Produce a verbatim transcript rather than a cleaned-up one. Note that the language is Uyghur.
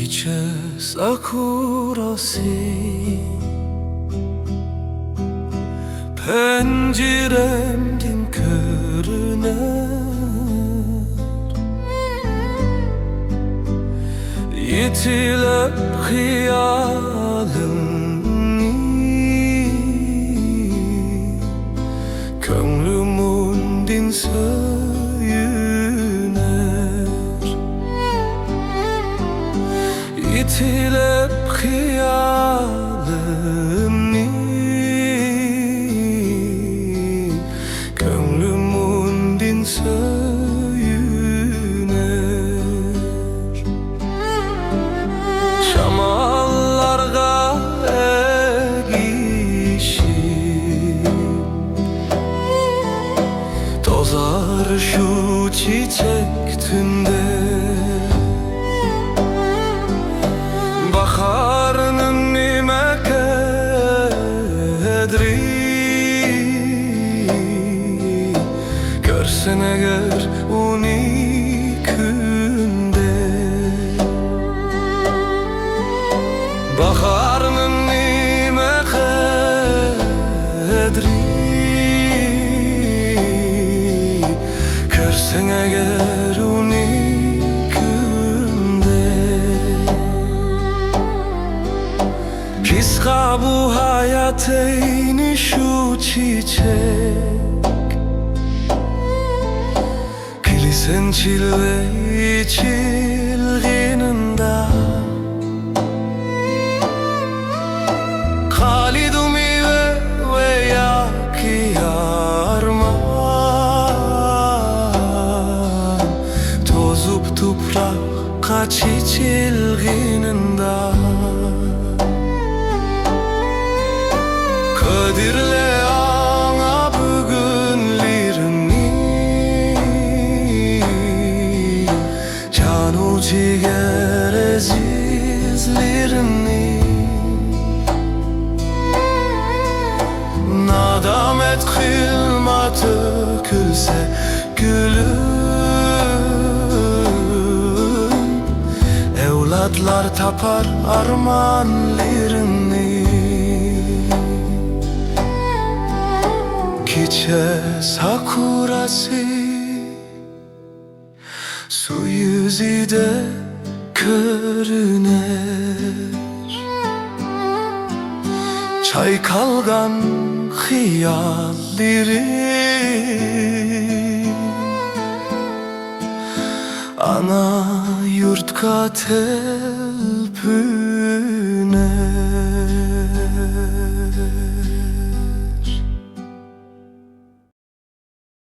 كېچە ساكۇراسى پەنجىرەمدىن كۆرۈنەر، يېتىلەپ خىيالىمنى كۆڭلۈم ئۇندىن سۆيۈنەر. يېتىلەپ خىيالىمنى كۆڭلۈم ئۇندىن سۆيۈنەر. شاماللارغا ئەگىشىپ توزار شۇ چېچەك تۈندە. باھارنىڭ نېمە قەدرى، كۆرسەڭ ئەگەر ئۇنى كۈندە. باھارنىڭ نېمە قەدرى، كۆرسەڭ ئەگەر ئۇنى كۈندە. قىسقا بۇ ھايات ئەينى شۇ چېچەك، كۈلىسەن چىللە چىلغىنىڭدا. قالىدۇ مېۋە ۋە ياكى ئارمان، توزۇپ تۇپراققا چېچىلغىنىڭدا. قەدىرلە ئاڭا بۈگۈنلىرىڭنى، جانۇ جىگەر ئەزىزلىرىڭنى. نادامەت قىلما، تۆكۈلسە گۈلۈم، ئەۋلادلار تاپار ئارمانلىرىڭنى. كېچە ساكۇراسى سۇ يۈزىدە كۆرۈنەر، چايقالغان خىياللىرىم ئانا يۇرتقا تەلپۈنەر.